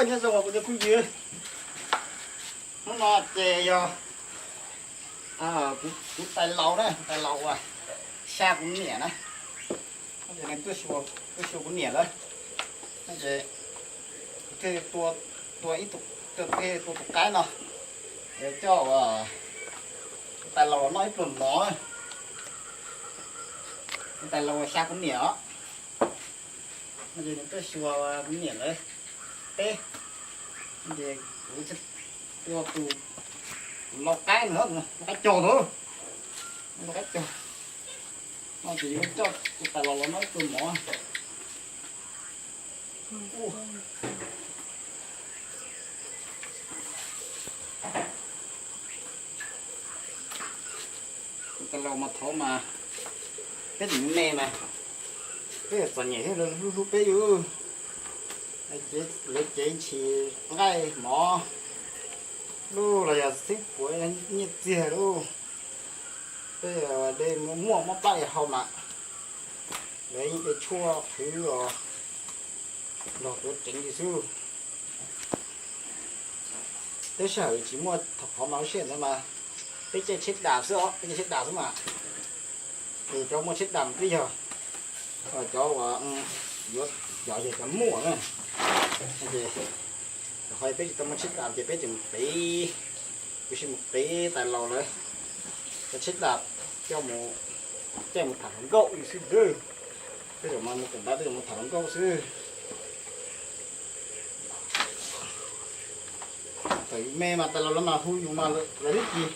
Nyob zoo kuv cov phooj ywg, hnub no ces yog kuv tais laus na, tais laus uas xya kuv niam na, nws tuaj xyuas kuv niam lawm, ces kuv thiaj tua ib, tua tus qaib no, coj tais laus los noj ib pluag mov. Tais laus uas xya kuv niam os, nws tuaj xyuas kuv niam lawv teb, ces kuv tua tus lau qaib no, lau qaib cog ntag, lau qaib cog no ces yuav coj tus tais laus los noj ib pluag mov. Tais laus mas thaum mas peb tseem me mas peb txom nyem thiab lawv hlub hlub peb yus, lawv cev ntshis nqaij mov lub los yog xeeb puav nyiaj txiag lub, peb de muaj mob plab li hau mas lawv yeej de tshuaj qhwv os, nrog tuav tseev li xwb. Peb sij hawm tsis muaj thaum qhov mas lub sij hawm ntawd mas peb caij tsheb dam xwb os, peb caij tsheb dam xwb mas. Ces cov muaj tsheb dam twb yog cov uas yuav cov yog cov muaj na, ces qhov peb tsis tau muaj tsheb dam ces peb tseem mus qiv, kuv sim mus qiv tais laus lawv cov tsheb dam coj mus, caij mus tham hluas nkauj li xwb ntag. Peb zaum no mus tom ntawd peb zaum mus tham hluas nkauj xwb. Thaum yus me mas tais laus lawv mas hu yus mas lawv twb kis,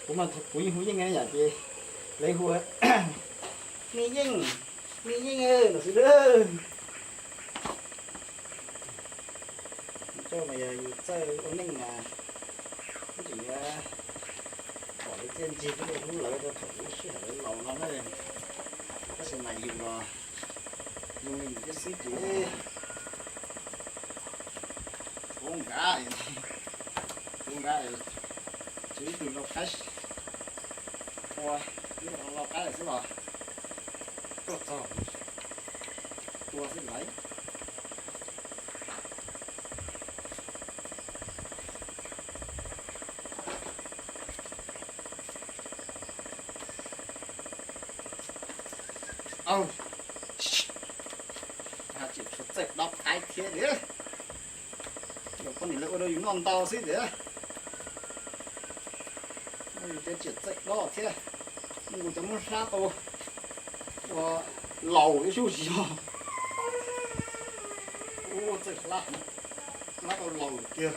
kuv mas kuv yeej hu Yeej na yom, ces lawv hu Me Yeej, Me Yeej no xwb. Coj mas yog yus txawj ua neej mas tseem yuav pom lawv txiaj ntsig thiab hlub lawv rau thaum lub sij hawm lawv laus no na. Tab sis mas yus los zoo li yus thiab xwb ces kuv nkav, kuv nkav tswv ib tug lau qaib, ua ib lau qaib lawm xwb los tuaj txog tua xwb lawm. Tseem tshuav txawj dob qaib thiab tiag. Yog poj niam lawv ua rau yus noj ntau xwb tiag. Yus cov tsiam txawj dob thiab. Nws cov muab hlab tau ua laus ib sub tsis yog. Ua txawj hlab, hlab tau laus lawm tiag.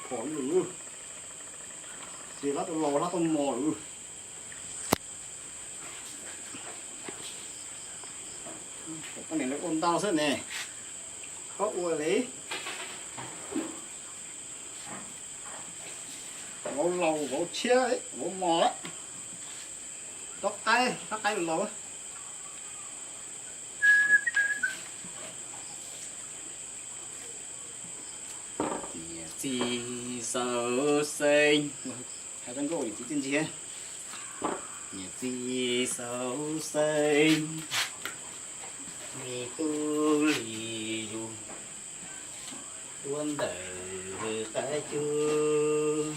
Phom lawm, ces hlab tau laus hlab tau mos lawm. Poj niam lawv ua ntau xwb ne, koj ua li. Vauv laus vauv tshiab vauv mos lawm. Dob qaib, dob qaib laus. Niam txiv xauv xeeb, hais zoo nkauj niam txiv txiaj ntsig. Niam txiv xauv xeeb, me tub li yus tuav ntawm qab cub.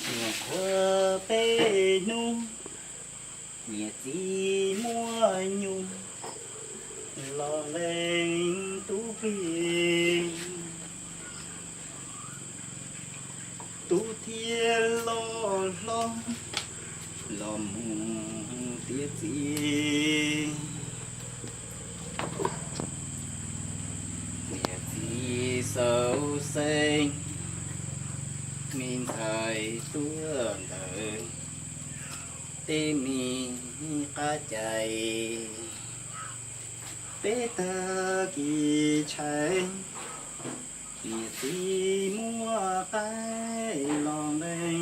Nyuam qhuav peb hnub, niam txiv muab nyuj los nqee tub plig. Tub thiaj loj hlob los mus tiav txiv. Niam txiv xauv xeeb, me ntxhais tuav ntawm tej me qab cai, peb tag kis tshaib, niam txiv muab qaib los nqee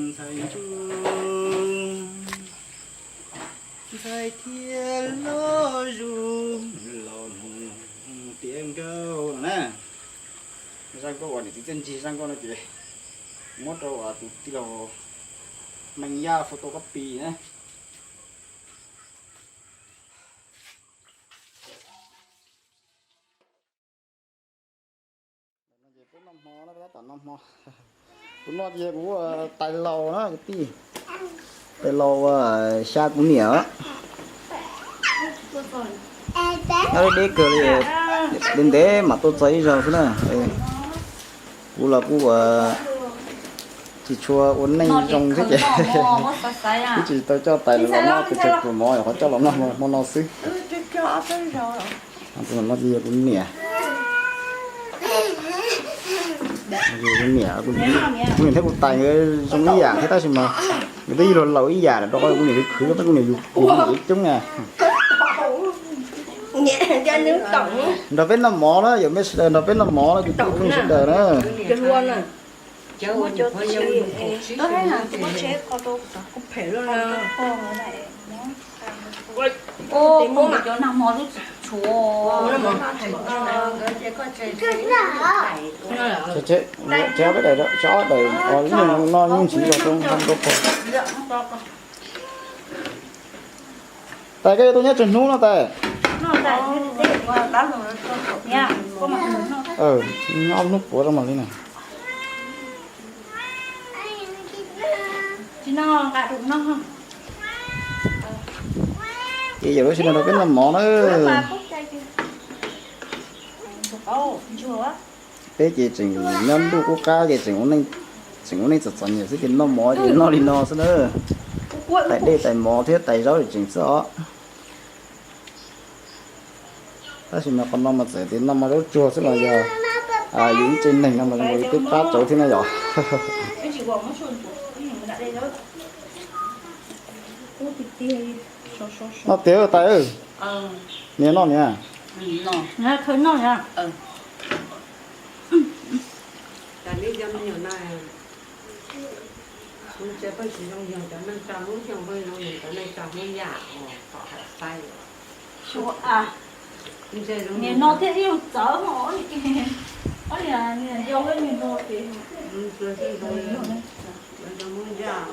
ntxhais ntsuj. Ntxhais thiaj loj zus los mus tiav nkauj na. Zaj nkauj uas niam txiv txiaj ntsig, zaj nkauj no ces muab rau tus tij laug Meej Yaj photocopy na. Noj hmo na, peb tab tom noj hmo. Kuv no ces kuv tais laus na kwv tij, tais laus xya kuv niam. Nyob deb deb kawg li, ntev ntev mam tuaj txog ib zaug xwb na. Kuv los kuj ua tsis tshua ua neej zoo thiab ces kuv tsis tau coj tais los noj pes tsawg pluas mov, qhov coj los noj hmo no xwb. Kuv niam, kuv niam thiab kuv tais nkawd zoo ib yam thiab tab sis mas nkawd twb yug luag laus ib yam lawm, rau qhov kuv niam khwv khwv, kuv niam yug yug ib coob na. Nrog peb noj mov na, yog mej sawv daws nrog peb noj mov na, kuv phooj ywg sawv daws na. Tsis ob daim, ib nyuag no yeej ntxiv zog rau nqa rau pog. Tais, koj yuav tuaj nyob tsawg hnub no tais? Ob hnub puav rau mam li na. Ces yawm lub sij hawm no peb noj mov na. Peb ces tseem nyob ntuj qub qab ces tseem ua neej txom txom nyem xwb ces noj mov ces noj li no xwb na. Tais dej tais mov thiab tais zaub tseem xwb os. Tab sis mas qhov no mas txawm tias noj mov zaub tsuag xwb los yog yus ib tsev neeg no mas zoo nkaus li twb qab tsawv thiab na yom. Noj tiag tais, niam noj niam. Niam no thiaj ib txawv, ob niam yau niam no ces Hmoob Yaj.